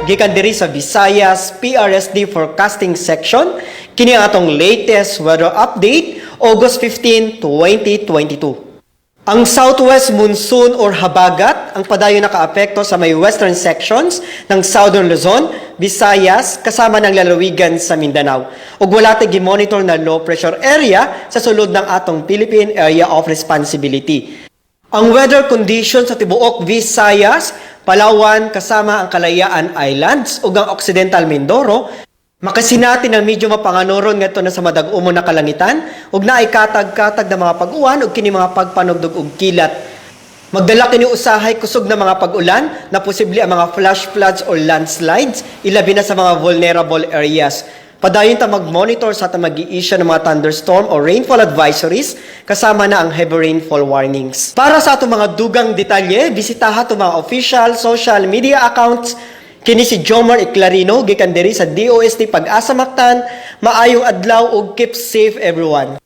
Gikan diri sa Visayas PRSD Forecasting Section, kini ang atong latest weather update, August 15, 2022. Ang southwest monsoon or habagat ang padayon nakaapekto sa may western sections ng Southern Luzon, Visayas, kasama ng lalawigan sa Mindanao. Ug wala tay gimonitor na low pressure area sa sulod ng atong Philippine Area of Responsibility. Ang weather conditions sa tibuok Visayas, Palawan kasama ang Kalayaan Islands ug ang Occidental Mindoro makasinati ng medyo mapanganoron ngadto na sa madag-umon na kalangitan ug naay katag-katag na mga pag-uwan ug kini mga pagpanugdog og kilat. Magdala kini usahay kusog na mga pag-ulan na posible ang mga flash floods or landslides, ilabi na sa mga vulnerable areas. Padayon ta mag-monitor sa atong mag-i-issue ng mga thunderstorm or rainfall advisories kasama na ang heavy rainfall warnings. Para sa atong mga dugang detalye, bisitaha atong mga official social media accounts. Kini si Jomar Eclarino gikan diri sa DOST Pag-asa Mactan. Maayong adlaw ug keep safe, everyone.